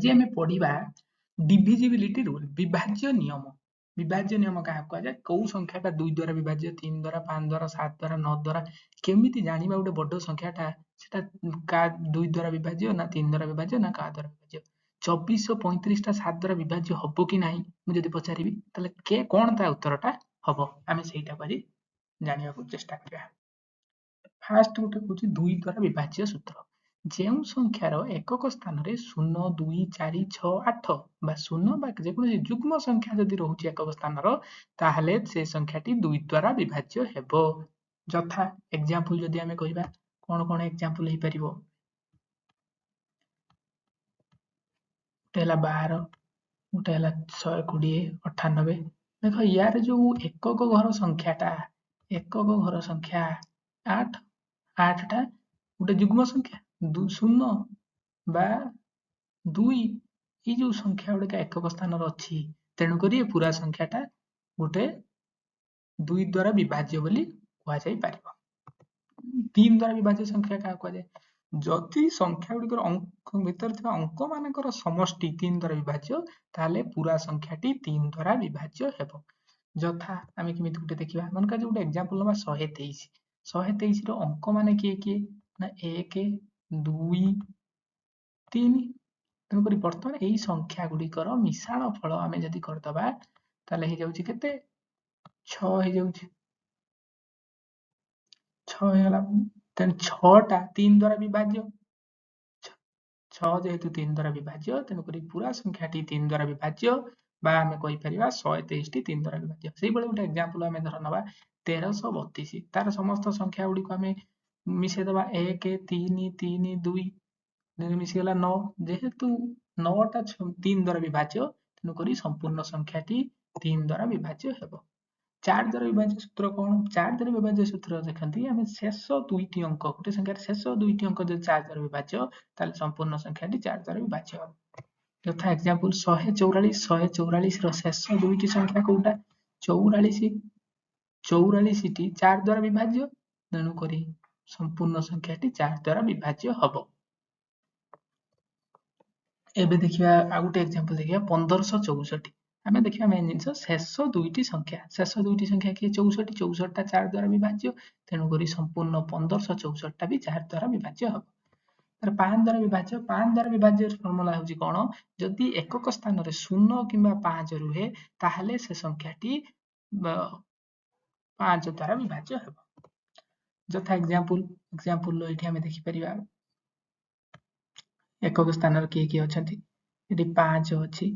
ଆଜି ଆମେ ପଢିବା ଡିଭିଜିବିଲିଟି ରୁଲ, ବିଭାଜ୍ୟ ନିୟମ। ବିଭାଜ୍ୟ ନିୟମ କାହାକୁ କୁହାଯାଏ? କୋଉ ସଂଖ୍ୟାଟା 2 ଦ୍ୱାରା ବିଭାଜ୍ୟ, 3 ଦ୍ୱାରା, 5 ଦ୍ୱାରା, 7 ଦ୍ୱାରା, 9 ଦ୍ୱାରା? କେମିତି ଜାଣିବା ଗୋଟେ ବଡ ସଂଖ୍ୟାଟା ସେଟା 2 ଦ୍ୱାରା ବିଭାଜ୍ୟ ନା 3 ଦ୍ୱାରା ବିଭାଜ୍ୟ ନା କାହା ଦ୍ୱାରା ବିଭାଜ୍ୟ? 2435ଟା 7 ଦ୍ୱାରା ବିଭାଜ୍ୟ ହବ କି ନାହିଁ ମୁଁ ଯଦି ପଚାରିବି, ତାହେଲେ କେ କଣ ତା ଉତ୍ତରଟା ହବ? ଆମେ ସେଇଟାକୁ ଆଜି ଜାଣିବାକୁ ଚେଷ୍ଟା କରିବା। ଫାଷ୍ଟ ଗୋଟେ କହୁଛି 2 ଦ୍ୱାରା ବିଭାଜ୍ୟ ସୂତ୍ର। ଯେଉଁ ସଂଖ୍ୟାର ଏକକ ସ୍ଥାନରେ 0, 2, 4, 6, 8 ବା 0 ବା ଯେକୌଣସି ଯୁଗ୍ମ ସଂଖ୍ୟା ଯଦି ରହୁଛି ଏକକ ସ୍ଥାନର, ତାହେଲେ ସେ ସଂଖ୍ୟାଟି 2 ଦ୍ୱାରା ବିଭାଜ୍ୟ ହେବ। ଯଥା ଏକ୍ଜାମ୍ପଲ ଯଦି ଆମେ କହିବା, କଣ କଣ ଏକ୍ଜାମ୍ପଲ ହେଇପାରିବ? ଗୋଟେ ହେଲା 12, ଗୋଟେ ହେଲା 120, 98। ଦେଖ, ୟାର ଯୋଉ ଏକକ ଘର ସଂଖ୍ୟାଟା, ଏକକ ଘର ସଂଖ୍ୟା 8, 8ଟା ଗୋଟେ ଯୁଗ୍ମ ସଂଖ୍ୟା। 0 ବା 2, ଏଇ ଯୋଉ ସଂଖ୍ୟା ଗୁଡିକ ଏକକ ସ୍ଥାନରେ ଅଛି, ତେଣୁକରି ଏ ପୁରା ସଂଖ୍ୟାଟା ଗୋଟେ 2 ଦ୍ୱାରା ବିଭାଜ୍ୟ ବୋଲି କୁହାଯାଇ ପାରିବ। 3 ଦ୍ୱାରା ବିଭାଜ୍ୟ ସଂଖ୍ୟା କାହାକୁ କୁହାଯାଏ? ଯଦି ସଂଖ୍ୟା ଗୁଡ଼ିକର ଅଙ୍କ ଭିତରେ ଥିବା ଅଙ୍କ ମାନଙ୍କର ସମଷ୍ଟି 3 ଦ୍ୱାରା ବିଭାଜ୍ୟ, ତାହେଲେ ପୁରା ସଂଖ୍ୟାଟି 3 ଦ୍ୱାରା ବିଭାଜ୍ୟ ହେବ। ଯଥା ଆମେ କେମିତି ଗୋଟେ ଦେଖିବା, ମନେକର ଗୋଟେ ଏକ୍ଜାମ୍ପଲ ନବା 123। 123 ର ଅଙ୍କ ମାନେ କିଏ କିଏ ନା 1, 2, 3। ତେଣୁକରି ବର୍ତ୍ତମାନ ଏଇ ସଂଖ୍ୟା ଗୁଡ଼ିକର ମିଶାଣ ଫଳ ଆମେ ଯଦି କରିଦବା, ତାହେଲେ ହେଇଯାଉଛି କେତେ? 6 ହେଇଯାଉଛି। 6 ହେଇଗଲା। ତେଣୁ 6ଟା 3 ଦ୍ୱାରା ବିଭାଜ୍ୟ। 6 ଯେହେତୁ 3 ଦ୍ୱାରା ବିଭାଜ୍ୟ, ତେଣୁକରି ପୁରା ସଂଖ୍ୟାଟି 3 ଦ୍ୱାରା ବିଭାଜ୍ୟ ବା ଆମେ କହିପାରିବା 123ଟି 3 ଦ୍ୱାରା ବିଭାଜ୍ୟ। ସେଇଭଳି ଗୋଟେ ଏକ୍ଜାମ୍ପଲ ଆମେ ଧର ନବା 1332। ତାର ସମସ୍ତ ସଂଖ୍ୟା ଗୁଡ଼ିକୁ ଆମେ ମିଶେଇଦବା, 1, 3, 3, 2 ମିଶିଗଲା 9। ଯେହେତୁ 9ଟା 3 ଦ୍ୱାରା ବିଭାଜ୍ୟ, ତେଣୁକରି ସମ୍ପୂର୍ଣ୍ଣ ସଂଖ୍ୟାଟି 3 ଦ୍ୱାରା ବିଭାଜ୍ୟ ହେବ। 4 ଦ୍ୱାରା ବିଭାଜ୍ୟ ସୂତ୍ର କଣ? 4 ଦ୍ୱାରା ବିଭାଜ୍ୟ ସୂତ୍ର ଦେଖନ୍ତି, ଆମେ ଶେଷ ଦୁଇଟି ଅଙ୍କ, ଗୋଟେ ସଂଖ୍ୟାର ଶେଷ ଦୁଇଟି ଅଙ୍କ ଯଦି 4 ଦ୍ୱାରା ବିଭାଜ୍ୟ, ତାହେଲେ ସମ୍ପୂର୍ଣ୍ଣ ସଂଖ୍ୟାଟି 4 ଦ୍ୱାରା ବିଭାଜ୍ୟ ହେବ। ଯଥା ଏକ୍ଜାମ୍ପଲ 144। 144 ର ଶେଷ ଦୁଇଟି ସଂଖ୍ୟା କୋଉଟା? 44। 44ଟି 4 ଦ୍ୱାରା ବିଭାଜ୍ୟ, ତେଣୁକରି ସମ୍ପୂର୍ଣ୍ଣ ସଂଖ୍ୟାଟି 4 ଦ୍ୱାରା ବିଭାଜ୍ୟ ହବ। ଏବେ ଦେଖିବା ଆଉ ଗୋଟେ ଏକ୍ଜାମ୍ପଲ ଦେଖିବା, 1564। ଆମେ ଦେଖିବା ମେନ୍ ଜିନିଷ ଶେଷ ଦୁଇଟି ସଂଖ୍ୟା। ଶେଷ ଦୁଇଟି ସଂଖ୍ୟା କିଏ? 64। 64ଟା 4 ଦ୍ୱାରା ବିଭାଜ୍ୟ, ତେଣୁକରି ସମ୍ପୂର୍ଣ୍ଣ 1564ଟା ବି 4 ଦ୍ୱାରା ବିଭାଜ୍ୟ ହବ। ତାର 5 ଦ୍ୱାରା ବିଭାଜ୍ୟ। 5 ଦ୍ୱାରା ବିଭାଜ୍ୟ ଫର୍ମୁଲା ହେଉଛି କଣ? ଯଦି ଏକକ ସ୍ଥାନରେ 0 କିମ୍ବା 5 ରୁହେ, ତାହେଲେ ସେ ସଂଖ୍ୟାଟି 5 ଦ୍ୱାରା ବିଭାଜ୍ୟ ହେବ। ଯଥା ଏକ୍ଜାମ୍ପଲ, ଏକ୍ଜାମ୍ପଲ ଏଇଠି ଆମେ ଦେଖିପାରିବା ଏକକ ସ୍ଥାନରେ କିଏ କିଏ ଅଛନ୍ତି। ଏଠି 5 ଅଛି,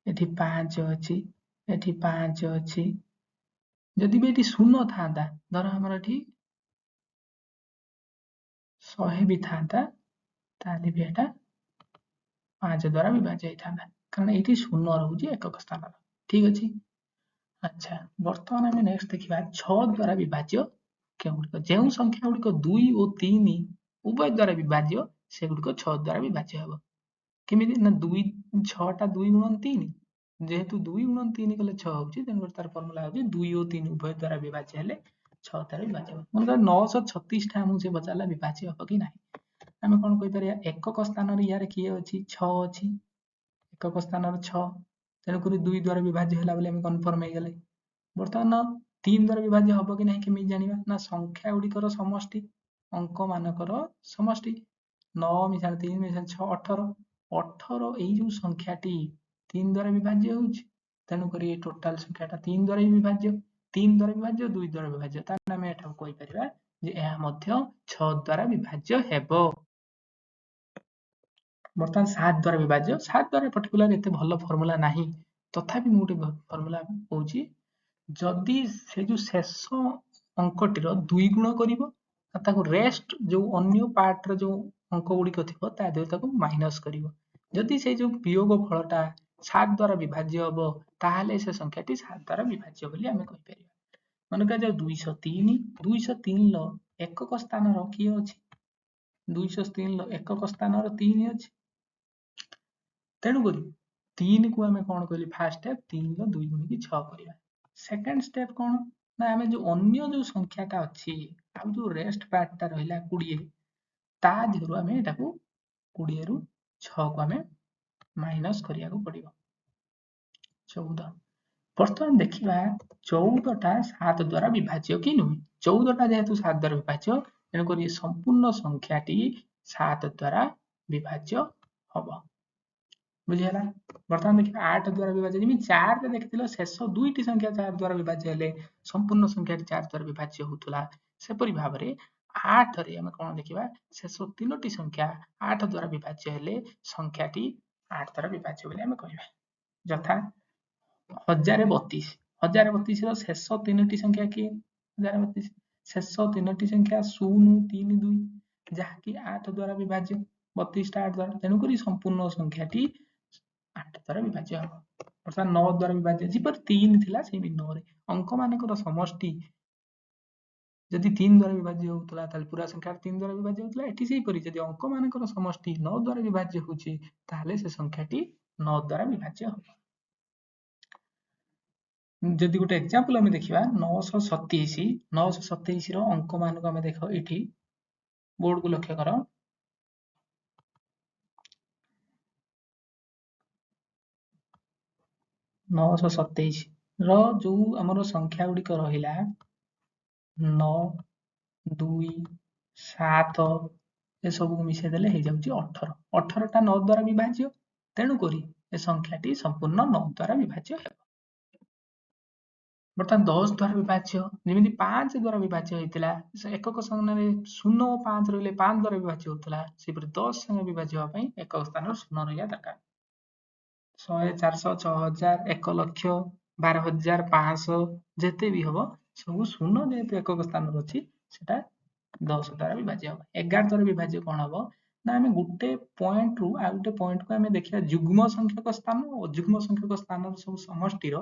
ଏଠି 5 ଅଛି, ଏଠି 5 ଅଛି। ଯଦି ବି ଏଠି 0 ଥାନ୍ତା, ଧର ଆମର ଏଠି 100 ବି ଥାନ୍ତା, ତାହେଲେ ବି ଏଟା 5 ଦ୍ୱାରା ବିଭାଜ୍ୟ ହେଇଥାନ୍ତା, କାରଣ ଏଇଠି 0 ରହୁଛି ଏକକ ସ୍ଥାନର। ଠିକ ଅଛି। ଆଚ୍ଛା, ବର୍ତ୍ତମାନ ଆମେ ନେକ୍ସଟ ଦେଖିବା 6 ଦ୍ୱାରା ବିଭାଜ୍ୟ କେଉଁଗୁଡ଼ିକ। ଯେଉଁ ସଂଖ୍ୟା ଗୁଡ଼ିକ 2 ଓ 3 ଉଭୟ ଦ୍ୱାରା ବିଭାଜ୍ୟ, ସେଗୁଡ଼ିକ 6 ଦ୍ୱାରା ବିଭାଜ୍ୟ ହେବ। କେମିତି ନା 2, 6ଟା 2 ଗୁଣନ 3। ଯେହେତୁ 2 ଗୁଣନ 3 କଲେ 6 ହଉଛି, ତେଣୁକରି ତାର ଫର୍ମୁଲା ହଉଛି 2 ଓ 3 ଉଭୟ ଦ୍ୱାରା ବିଭାଜ୍ୟ ହେଲେ 6 ଦ୍ୱାରା ବିଭାଜ୍ୟ ହେବ। ମନେକର 936ଟା ଆମକୁ ସେ ପଚାରିଲା ବିଭାଜ୍ୟ ହେବ କି ନାହିଁ, ଆମେ କଣ କହିପାରିବା? ଏକକ ସ୍ଥାନରେ ୟାର କିଏ ଅଛି? 6 ଅଛି। ଏକକ ସ୍ଥାନରେ 6, ତେଣୁକରି 2 ଦ୍ୱାରା ବିଭାଜ୍ୟ ହେଲା ବୋଲି ଆମେ କନଫର୍ମ ହେଇଗଲେ। ବର୍ତ୍ତମାନ 3 ଦ୍ୱାରା ବିଭାଜ୍ୟ ହବ କି ନାହିଁ କେମିତି ଜାଣିବା? ନା ସଂଖ୍ୟା ଗୁଡ଼ିକର ସମଷ୍ଟି, ଅଙ୍କ ମାନଙ୍କର ସମଷ୍ଟି, 9 ମିଶାଣ 3 ମିଶାଣ 6, 18। 18 ଏଇ ଯୋଉ ସଂଖ୍ୟାଟି 3 ଦ୍ୱାରା ବିଭାଜ୍ୟ ହେଉଛି, ତେଣୁକରି ଏ ଟୋଟାଲ ସଂଖ୍ୟାଟା 3 ଦ୍ୱାରା ବି ବିଭାଜ୍ୟ। 3 ଦ୍ୱାରା ବିଭାଜ୍ୟ, 2 ଦ୍ୱାରା ବିଭାଜ୍ୟ, ତାହେଲେ ଆମେ ଏଠାକୁ କହିପାରିବା ଯେ ଏହା ମଧ୍ୟ 6 ଦ୍ୱାରା ବିଭାଜ୍ୟ ହେବ। ବର୍ତ୍ତମାନ 7 ଦ୍ୱାରା ବିଭାଜ୍ୟ। 7 ଦ୍ୱାରା ପର୍ଟିକୁଲାର ଏତେ ଭଲ ଫର୍ମୁଲା ନାହିଁ, ତଥାପି ମୁଁ ଗୋଟେ ଫର୍ମୁଲା କହୁଛି। ଯଦି ସେ ଯୋଉ ଶେଷ ଅଙ୍କଟିର 2 ଗୁଣ କରିବ, ତାକୁ ରେଷ୍ଟ ଯୋଉ ଅନ୍ୟ ପାର୍ଟର ଯୋଉ ଅଙ୍କ ଗୁଡ଼ିକ ଥିବ ତା ଦେହରୁ ତାକୁ ମାଇନସ କରିବ, ଯଦି ସେଇ ଯୋଉ ବିୟୋଗ ଫଳଟା 7 ଦ୍ୱାରା ବିଭାଜ୍ୟ ହବ, ତାହେଲେ ସେ ସଂଖ୍ୟାଟି 7 ଦ୍ୱାରା ବିଭାଜ୍ୟ ବୋଲି ଆମେ କହିପାରିବା। ମନେକର ଯାଉ 203। 203 ର ଏକକ ସ୍ଥାନର କିଏ ଅଛି? 203 ର ଏକକ ସ୍ଥାନର 3 ଅଛି। ତେଣୁକରି 3କୁ ଆମେ କଣ କହିଲି? ଫାର୍ଷ୍ଟ ଷ୍ଟେପ 3 ର 2 ଗୁଣିକି 6 କରିବା। ସେକେଣ୍ଡ ଷ୍ଟେପ କଣ ନା ଆମେ ଯୋଉ ଅନ୍ୟ ଯୋଉ ସଂଖ୍ୟାଟା ଅଛି, ଆଉ ଯୋଉ ରେଷ୍ଟ ପାର୍ଟଟା ରହିଲା 20, ତା ଦେହରୁ ଆମେ ଏଟାକୁ 20ରୁ 6କୁ ଆମେ ମାଇନସ୍ କରିବାକୁ ପଡ଼ିବ 14। ବର୍ତ୍ତମାନ ଦେଖିବା 14ଟା 7 ଦ୍ୱାରା ବିଭାଜ୍ୟ କି ନୁହେଁ। 14ଟା ଯେହେତୁ 7 ଦ୍ୱାରା ବିଭାଜ୍ୟ, ତେଣୁକରି ସମ୍ପୂର୍ଣ୍ଣ ସଂଖ୍ୟାଟି 7 ଦ୍ୱାରା ବିଭାଜ୍ୟ ହବ। ବୁଝିହେଲା? ବର୍ତ୍ତମାନ ଦେଖିବା 8 ଦ୍ୱାରା ବିଭାଜ୍ୟ। ଯେମିତି 4ରେ ଦେଖିଥିଲ ଶେଷ 2ଟି ସଂଖ୍ୟା 4 ଦ୍ୱାରା ବିଭାଜ୍ୟ ହେଲେ ସମ୍ପୂର୍ଣ୍ଣ ସଂଖ୍ୟାଟି 4 ଦ୍ୱାରା ବିଭାଜ୍ୟ ହେଉଥିଲା, ସେପରି ଭାବରେ 8ରେ ଆମେ କଣ ଦେଖିବା, ଶେଷ 3ଟି ସଂଖ୍ୟା 8 ଦ୍ୱାରା ବିଭାଜ୍ୟ ହେଲେ ସଂଖ୍ୟାଟି 8 ଦ୍ୱାରା ବିଭାଜ୍ୟ ବୋଲି ଆମେ କହିବା। ଯଥା 1032, 1032ର ଶେଷ 3ଟି ସଂଖ୍ୟା କିଏ? 1032 ଶେଷ 3ଟି ସଂଖ୍ୟା 0 3 2, ଯାହାକି 8 ଦ୍ୱାରା ବିଭାଜ୍ୟ, 32ଟା 8 ଦ୍ୱାରା, ତେଣୁକରି ସମ୍ପୂର୍ଣ୍ଣ ସଂଖ୍ୟାଟି 8 ଦ୍ୱାରା ବିଭାଜ୍ୟ ହେବ। ବର୍ତ୍ତମାନ 9 ଦ୍ୱାରା ବିଭାଜ୍ୟ, ଯେପରି 3 ଥିଲା ସେମିତି 9ରେ ଅଙ୍କମାନଙ୍କର ସମଷ୍ଟି ଯଦି 3 ଦ୍ୱାରା ବିଭାଜ୍ୟ ହେଉଥିଲା ତାହେଲେ ପୁରା ସଂଖ୍ୟା 3 ଦ୍ୱାରା ବିଭାଜ୍ୟ ହେଉଥିଲା। ଏଠି ସେହିପରି ଯଦି ଅଙ୍କମାନଙ୍କର ସମଷ୍ଟି 9 ଦ୍ୱାରା ବିଭାଜ୍ୟ ହେଉଛି ତାହେଲେ ସେ ସଂଖ୍ୟାଟି 9 ଦ୍ୱାରା ବିଭାଜ୍ୟ ହେବ। ଯଦି ଗୋଟେ ଏକ୍ଜାମ୍ପଲ ଆମେ ଦେଖିବା 927, 927ର ଅଙ୍କମାନଙ୍କୁ ଆମେ ଦେଖ ଏଠି ବୋର୍ଡକୁ ଲକ୍ଷ୍ୟ କର। 927 ର ଯୋଉ ଆମର ସଂଖ୍ୟା ଗୁଡ଼ିକ ରହିଲା 9 2 7 ଏସବୁକୁ ମିଶାଇ ଦେଲେ ହେଇଯାଉଛି 18। 18ଟା 9 ଦ୍ୱାରା ବିଭାଜ୍ୟ, ତେଣୁକରି ଏ ସଂଖ୍ୟାଟି ସମ୍ପୂର୍ଣ୍ଣ 9 ଦ୍ୱାରା ବିଭାଜ୍ୟ ହେବ। ବର୍ତ୍ତମାନ 10 ଦ୍ୱାରା ବିଭାଜ୍ୟ, ଯେମିତି 5 ଦ୍ୱାରା ବିଭାଜ୍ୟ ହେଇଥିଲା, ଏକକ ସ୍ଥାନରେ 0 5 ରହିଲେ 5 ଦ୍ୱାରା ବିଭାଜ୍ୟ ହେଉଥିଲା, ସେହିପରି 10 ସାଙ୍ଗେ ବିଭାଜ୍ୟ ହେବା ପାଇଁ ଏକକ ସ୍ଥାନରେ 0 ରହିବା ଦରକାର। 100 400 6000 1 ଲକ୍ଷ 12500 ଯେତେ ବି ହବ ସବୁ 0 ଯେହେତୁ ଏକକ ସ୍ଥାନରେ ଅଛି ସେଟା 10 ଦ୍ୱାରା ବିଭାଜ୍ୟ ହବ। 11 ଦ୍ୱାରା ବିଭାଜ୍ୟ କଣ ହବ ନା ଆମେ ଗୋଟେ ପଏଣ୍ଟରୁ ଆଉ ଗୋଟେ ପଏଣ୍ଟକୁ ଆମେ ଦେଖିବା ଯୁଗ୍ମ ସଂଖ୍ୟକ ସ୍ଥାନ ଓ ଅଯୁଗ୍ମ ସଂଖ୍ୟକ ସ୍ଥାନର ସବୁ ସମଷ୍ଟିର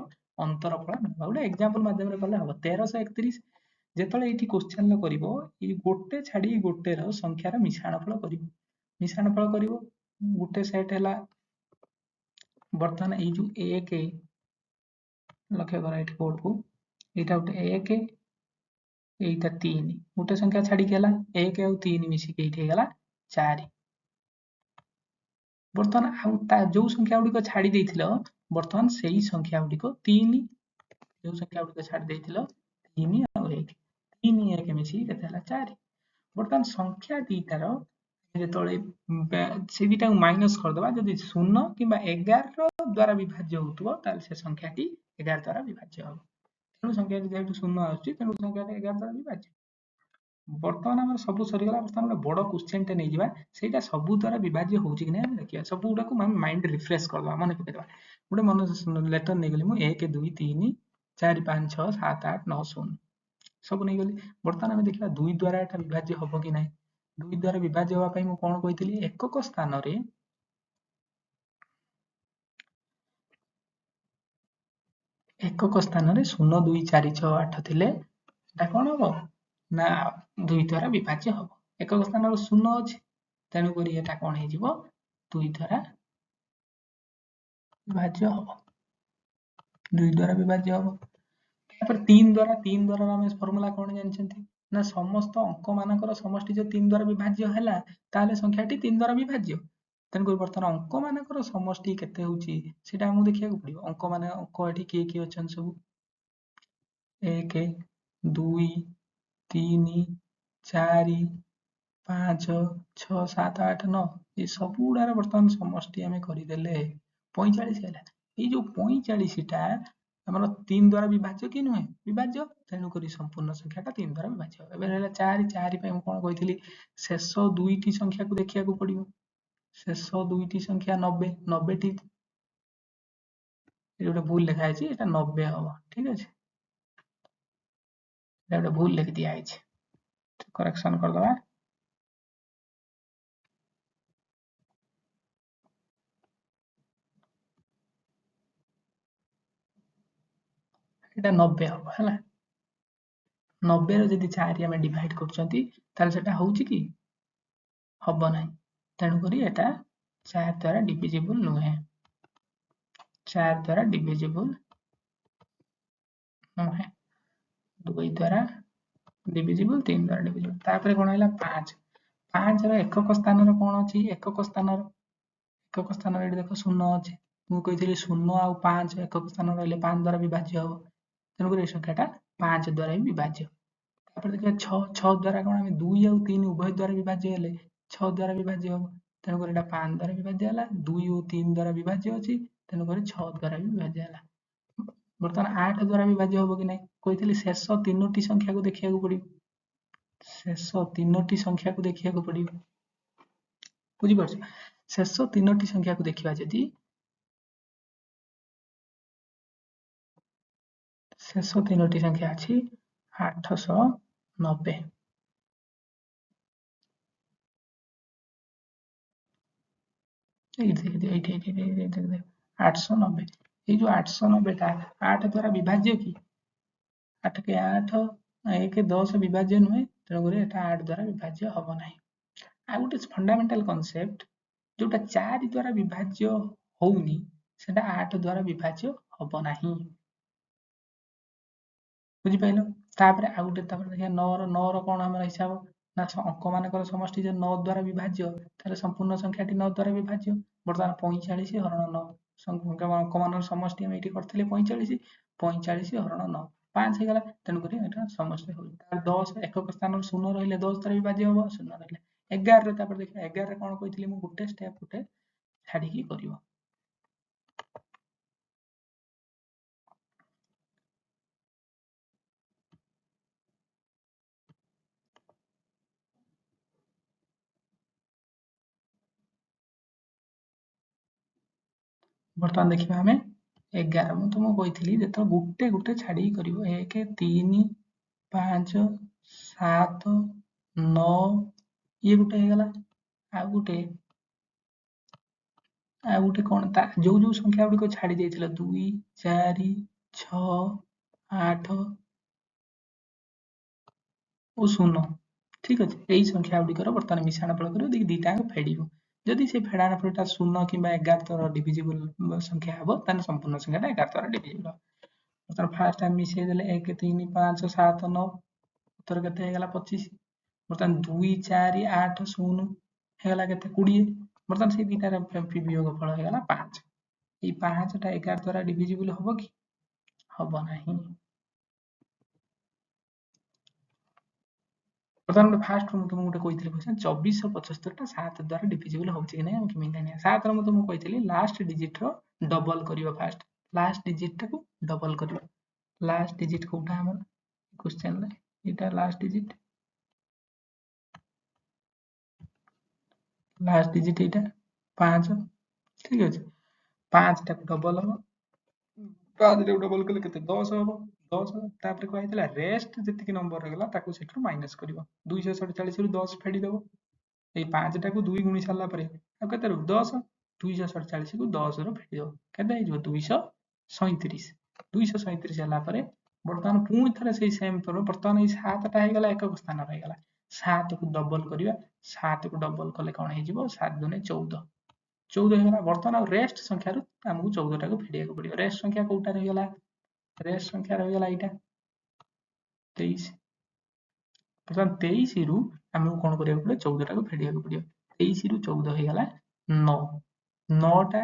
ଅନ୍ତରଫଳ ନେବା। ଗୋଟେ ଏକ୍ଜାମ୍ପଲ ମାଧ୍ୟମରେ କଲେ ହବ। 1331 ଯେତେବେଳେ ଏଇଠି କ୍ୱେଶ୍ଚନ କରିବ ଏଇ ଗୋଟେ ଛାଡି ଗୋଟେର ସଂଖ୍ୟାର ମିଶାଣ ଫଳ କରିବ, ମିଶାଣ ଫଳ କରିବ ଗୋଟେ ସେଟ୍ ହେଲା। ବର୍ତ୍ତମାନ ଏଇ ଯୋଉ 1 ଲକ୍ଷ୍ୟ କର ଏଇଠି ବୋର୍ଡକୁ, ଏଇଟା ଗୋଟେ 1, ଏଇଟା 3, ଗୋଟେ ସଂଖ୍ୟା ଛାଡିକି ହେଲା 1 ଆଉ 3 ମିଶିକି ଏଇଠି ହେଇଗଲା 4। ବର୍ତ୍ତମାନ ଆଉ ତା ଯୋଉ ସଂଖ୍ୟା ଗୁଡ଼ିକ ଛାଡି ଦେଇଥିଲ ବର୍ତ୍ତମାନ ସେଇ ସଂଖ୍ୟା ଗୁଡ଼ିକ 3, ଯୋଉ ସଂଖ୍ୟା ଗୁଡ଼ିକ ଛାଡି ଦେଇଥିଲ 3 ଆଉ 1, 3 1 ମିଶିକି କେତେ ହେଲା 4। ବର୍ତ୍ତମାନ ସଂଖ୍ୟା ଦିଟାର ଯେତେବେଳେ ସେ ଦିଟାକୁ ମାଇନସ୍ କରିଦେବା, ଯଦି 0 କିମ୍ବା 11 ଦ୍ୱାରା ବିଭାଜ୍ୟ ହେଉଥିବ ତାହେଲେ ସେ ସଂଖ୍ୟାଟି 11 ଦ୍ୱାରା ବିଭାଜ୍ୟ ହେବ। ତେଣୁ ସଂଖ୍ୟାଟି ଯେହେତୁ 0 ଆସୁଛି ତେଣୁ ସଂଖ୍ୟାଟି 11 ଦ୍ୱାରା ବିଭାଜ୍ୟ। ବର୍ତ୍ତମାନ ଆମର ସବୁ ସରିଗଲା। ବର୍ତ୍ତମାନ ଗୋଟେ ବଡ଼ କ୍ୱେଶ୍ଚନଟେ ନେଇଯିବା, ସେଇଟା ସବୁ ଦ୍ୱାରା ବିଭାଜ୍ୟ ହେଉଛି କି ନାହିଁ ଆମେ ଦେଖିବା। ସବୁ ଗୁଡ଼ାକୁ ଆମେ ମାଇଣ୍ଡ ରିଫ୍ରେଶ କରିଦେବା, ମନେ ପକେଇଦେବା। ଗୋଟେ ମନେ ଲେଟର ନେଇଗଲି ମୁଁ 1 2 3 4 5 6 7 8 9 0 ସବୁ ନେଇଗଲି। ବର୍ତ୍ତମାନ ଆମେ ଦେଖିବା 2 ଦ୍ୱାରା ଏଟା ବିଭାଜ୍ୟ ହବ କି ନାହିଁ। 2 ଦ୍ୱାରା ବିଭାଜ୍ୟ ହେବା ପାଇଁ ମୁଁ କଣ କହିଥିଲି, ଏକକ ସ୍ଥାନରେ 0 2 4 6 8 ଥିଲେ ସେଟା କଣ ହବ ନା 2 ଦ୍ୱାରା ବିଭାଜ୍ୟ ହବ। ଏକକ ସ୍ଥାନରେ 0 ଅଛି ତେଣୁକରି ଏଟା କଣ ହେଇଯିବ 2 ଦ୍ୱାରା ବିଭାଜ୍ୟ ହବ, 2 ଦ୍ୱାରା ବିଭାଜ୍ୟ ହବ। ତାପରେ 3 ଦ୍ୱାରା, 3 ଦ୍ୱାରା ଆମେ ଫର୍ମୁଲା କଣ ଜାଣିଛନ୍ତି ନା ସମସ୍ତ ଅଙ୍କ ମାନଙ୍କର ସମଷ୍ଟି ଯଦି 3 ଦ୍ୱାରା ବିଭାଜ୍ୟ ହେଲା ତାହେଲେ ସଂଖ୍ୟାଟି 3 ଦ୍ୱାରା ବିଭାଜ୍ୟ। ତେଣୁକରି ବର୍ତ୍ତମାନ ଅଙ୍କ ମାନଙ୍କର ସମଷ୍ଟି କେତେ ହଉଛି ସେଇଟା ଆମକୁ ଦେଖିବାକୁ ପଡିବ। ଅଙ୍କ ମାନେ ଅଙ୍କ ଏଠି କିଏ କିଏ ଅଛନ୍ତି ସବୁ 1 2 3 4 5 6 7 8 9 ଏ ସବୁ ଗୁଡାର ବର୍ତ୍ତମାନ ସମଷ୍ଟି ଆମେ କରିଦେଲେ 45 ହେଲା। ଏଇ ଯୋଉ 45ଟା ଆମର 3 ଦ୍ୱାରା ବିଭାଜ୍ୟ କି ନୁହେଁ? ବିଭାଜ୍ୟ, ତେଣୁକରି ସମ୍ପୂର୍ଣ୍ଣ ସଂଖ୍ୟାଟା 3 ଦ୍ୱାରା ବିଭାଜ୍ୟ। ଏବେ ରହିଲା 4, 4 ପାଇଁ ମୁଁ କଣ କହିଥିଲି ଶେଷ 2ଟି ସଂଖ୍ୟାକୁ ଦେଖିବାକୁ ପଡିବ। ଶେଷ 2ଟି ସଂଖ୍ୟା 90, 90ଟି ଏଠି ଗୋଟେ ଭୁଲ ଲେଖା ହେଇଛି, ଏଟା 90 ହବ, ଠିକ ଅଛି, ଏଟା ଗୋଟେ ଭୁଲ ଲେଖି ଦିଆହେଇଛି, କରେକ୍ସନ କରିଦବା। ଏଟା 90 ହବ, ହେଲା 90 ର ଯଦି 4 ଆମେ ଡିଭାଇଡ କରୁଛନ୍ତି ତାହେଲେ ସେଟା ହଉଛି କି ହବ ନାହିଁ, ତେଣୁକରି ଏଟା 4 ଦ୍ୱାରା ଡିଭିଜିବୁଲ ନୁହେଁ, 4 ଦ୍ୱାରା ଡିଭିଜିବୁଲ ନୁହେଁ, 2 ଦ୍ୱାରା ଡିଭିଜିବୁଲ, 3 ଦ୍ୱାରା ଡିଭିଜିବୁଲ। ତାପରେ କଣ ହେଲା 5, 5 ର ଏକକ ସ୍ଥାନର କଣ ଅଛି, ଏକକ ସ୍ଥାନର ଏକକ ସ୍ଥାନରେ ଏଠି ଦେଖ ଶୂନ ଅଛି। ମୁଁ କହିଥିଲି ଶୂନ ଆଉ 5 ଏକକ ସ୍ଥାନ ରହିଲେ 5 ଦ୍ୱାରା ବିଭାଜ୍ୟ ହବ, ତେଣୁକରି ଏ ସଂଖ୍ୟାଟା 5 ଦ୍ୱାରା ହିଁ ବିଭାଜ୍ୟ। ତାପରେ ଦେଖିବା 6, 6 ଦ୍ୱାରା କଣ ଆମେ 2 ଆଉ 3 ଉଭୟ ଦ୍ୱାରା ବିଭାଜ୍ୟ ହେଲେ 6 ଦ୍ୱାରା ବିଭାଜ୍ୟ ହବ, ତେଣୁକରି ଏଇଟା 5 ଦ୍ୱାରା ବିଭାଜ୍ୟ ହେଲା, 2 ଓ 3 ଦ୍ୱାରା ବିଭାଜ୍ୟ ଅଛି, ତେଣୁକରି 6 ଦ୍ୱାରା ବି ବିଭାଜ୍ୟ ହେଲା। ବର୍ତ୍ତମାନ 8 ଦ୍ୱାରା ବିଭାଜ୍ୟ ହବ କି ନାହିଁ? କହିଥିଲି ଶେଷ 3ଟି ସଂଖ୍ୟାକୁ ଦେଖିବାକୁ ପଡିବ, ଶେଷ 3ଟି ସଂଖ୍ୟାକୁ ଦେଖିବାକୁ ପଡିବ, ବୁଝିପାରୁଛ? ଶେଷ 3ଟି ସଂଖ୍ୟାକୁ ଦେଖିବା ଯଦି, ଶେଷ 3ଟି ସଂଖ୍ୟା ଅଛି 890। ଏଇଠି ଦେଖିଦିଅ, ଏଇଠି ଏଇଠି ଏଇଠି ଏଇଠି ଦେଖିଦିଅ, 890। ଏଇ ଯୋଉ 890ଟା 8 ଦ୍ୱାରା ବିଭାଜ୍ୟ କି? 8 କେ 8, 1 10 ବିଭାଜ୍ୟ ନୁହେଁ, ତେଣୁକରି ଏଟା 8 ଦ୍ୱାରା ବିଭାଜ୍ୟ ହବ ନାହିଁ। ଆଉ ଗୋଟେ ଫଣ୍ଡାମେଣ୍ଟାଲ କନସେପ୍ଟ, ଯୋଉଟା 4 ଦ୍ୱାରା ବିଭାଜ୍ୟ ହଉନି ସେଟା 8 ଦ୍ୱାରା ବିଭାଜ୍ୟ ହବ ନାହିଁ, ବୁଝିପାରିଲ? ତାପରେ ଆଉ ଗୋଟେ, ତାପରେ ଦେଖିବା 9ର କଣ ଆମର ହିସାବ ନା ଅଙ୍କ ମାନଙ୍କର ସମଷ୍ଟି ଯଦି 9 ଦ୍ୱାରା ବିଭାଜ୍ୟ ତାହେଲେ ସମ୍ପୂର୍ଣ୍ଣ ସଂଖ୍ୟାଟି 9 ଦ୍ୱାରା ବିଭାଜ୍ୟ। ବର୍ତ୍ତମାନ 45 ହରଣ 9, ଅଙ୍କ ମାନଙ୍କର ସମଷ୍ଟି ଆମେ ଏଇଠି କରିଥିଲେ 45, 45 ହରଣ 9 5 ହେଇଗଲା, ତେଣୁକରି ଏଇଟା ସମଷ୍ଟି ହଉଛି। ତାପରେ 10 ଏକକ ସ୍ଥାନରେ ଶୂନ ରହିଲେ 10 ଦ୍ୱାରା ବିଭାଜ୍ୟ ହବ, ଶୂନ ରହିଲେ 11ରେ। ତାପରେ ଦେଖିବା 11ରେ କଣ କହିଥିଲି ମୁଁ, ଗୋଟେ ଷ୍ଟେପ ଗୋଟେ ଛାଡିକି କରିବ। ବର୍ତ୍ତମାନ ଦେଖିବା ଆମେ 11, ମୁଁ ତୁମକୁ କହିଥିଲି ଯେତେବେଳେ ଗୋଟେ ଗୋଟେ ଛାଡିକି କରିବ, 1 3 5 7 9 ଇଏ ଗୋଟେ ହେଇଗଲା, ଆଉ ଗୋଟେ କଣ ତା ଯୋଉ ଯୋଉ ସଂଖ୍ୟା ଗୁଡିକ ଛାଡି ଦେଇଥିଲ 2 4 6 8 ଓ 0, ଠିକ ଅଛି। ଏଇ ସଂଖ୍ୟା ଗୁଡିକର ବର୍ତ୍ତମାନ ମିଶାଣ ଫଳ କରିବ, ଦେଖି ଦିଟା ଯାକ ଫେଡିବ। ଯଦି ସେ ଫେଡାଣ ଫଳଟା 0 କିମ୍ବା 11 ଦ୍ୱାରା ଡିଭିଜିବଲ ସଂଖ୍ୟା ହବ ତାହେଲେ ସମ୍ପୂର୍ଣ୍ଣ ସଂଖ୍ୟାଟା 11 ଦ୍ୱାରା ଡିଭିଜିବଲ ହବ। ବର୍ତ୍ତମାନ ଫାଷ୍ଟ ଆମେ ମିଶେଇ ଦେଲେ 1 3 5 7 9, ଉତ୍ତର କେତେ ହେଇଗଲା 25। ବର୍ତ୍ତମାନ 2 4 8 0 ହେଇଗଲା କେତେ 20। ବର୍ତ୍ତମାନ ସେଇ ଦିଟାର ବିୟୋଗ ଫଳ ହେଇଗଲା 5। ଏଇ 5ଟା 11 ଦ୍ୱାରା ଡିଭିଜିବଲ ହବ କି? ହବ ନାହିଁ। ବର୍ତ୍ତମାନ ଗୋଟେ ଫାଷ୍ଟ ମୁଁ ତୁମକୁ ଗୋଟେ କହିଥିଲି କ୍ୱେଶ୍ଚନ, 2475ଟା 7 ଦ୍ୱାରା ଡିଭିଜିବଲ ହଉଛି କି ନାହିଁ ଆମେ କେମିତି ଜାଣିବା? 7ର ମୁଁ ତୁମକୁ କହିଥିଲି ଲାଷ୍ଟ ଡିଜିଟର ଡବଲ କରିବ, ଫାଷ୍ଟ ଲାଷ୍ଟ ଡିଜିଟଟାକୁ ଡବଲ କରିବ। ଲାଷ୍ଟ ଡିଜିଟ କୋଉଟା ଆମର କ୍ୱେଶ୍ଚନରେ? ଏଇଟା ଲାଷ୍ଟ ଡିଜିଟ, ଲାଷ୍ଟ ଡିଜିଟ ଏଇଟା 5, ଠିକ ଅଛି। 5ଟାକୁ ଡବଲ ହବ, 5ଟାକୁ ଡବଲ କଲେ କେତେ 10 ହବ, 10। ତାପରେ କୁହାଯାଇଥିଲା ରେଷ୍ଟ ଯେତିକି ନମ୍ବର ରହିଗଲା ତାକୁ ସେଠୁ ମାଇନସ କରିବ, 247ରୁ 10 ଫେଡିଦବ। ଏଇ 5ଟାକୁ 2 ଗୁଣି ସାରିଲା ପରେ ଆଉ କେତେ ରହିବ 10, 247କୁ 10ରୁ ଫେଡିଦବ, କେତେ ହେଇଯିବ 237। 237 ହେଲା ପରେ ବର୍ତ୍ତମାନ ପୁଣି ଥରେ ସେଇ ସେମ୍ ପର, ବର୍ତ୍ତମାନ ଏଇ 7ଟା ହେଇଗଲା ଏକକ ସ୍ଥାନ ରହିଗଲା, 7କୁ ଡବଲ କରିବା, 7କୁ ଡବଲ କଲେ କଣ ହେଇଯିବ 7 ଦୁନେ 14, 14 ହେଇଗଲା। ବର୍ତ୍ତମାନ ଆଉ ରେଷ୍ଟ ସଂଖ୍ୟାରୁ ଆମକୁ 14ଟାକୁ ଫେଡିବାକୁ ପଡିବ। ରେଷ୍ଟ ସଂଖ୍ୟା କୋଉଟା ରହିଗଲା? ରେଷ୍ଟ ସଂଖ୍ୟା ରହିଗଲା ଏଇଟା 23। ବର୍ତ୍ତମାନ 23ରୁ ଆମକୁ କଣ କରିବାକୁ ପଡିବ? 14ଟାକୁ ଫେଡିବାକୁ ପଡିବ। 23ରୁ 14 ହେଇଗଲା 9, 9ଟା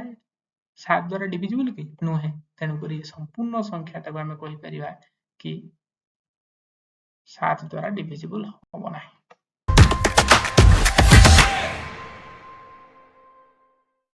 7 ଦ୍ୱାରା ଡିଭିଜିବଲ କି ନୁହେଁ, ତେଣୁକରି ସମ୍ପୂର୍ଣ୍ଣ ସଂଖ୍ୟାଟାକୁ ଆମେ କହିପାରିବା କି 7 ଦ୍ୱାରା ଡିଭିଜିବଲ ହବ ନାହିଁ।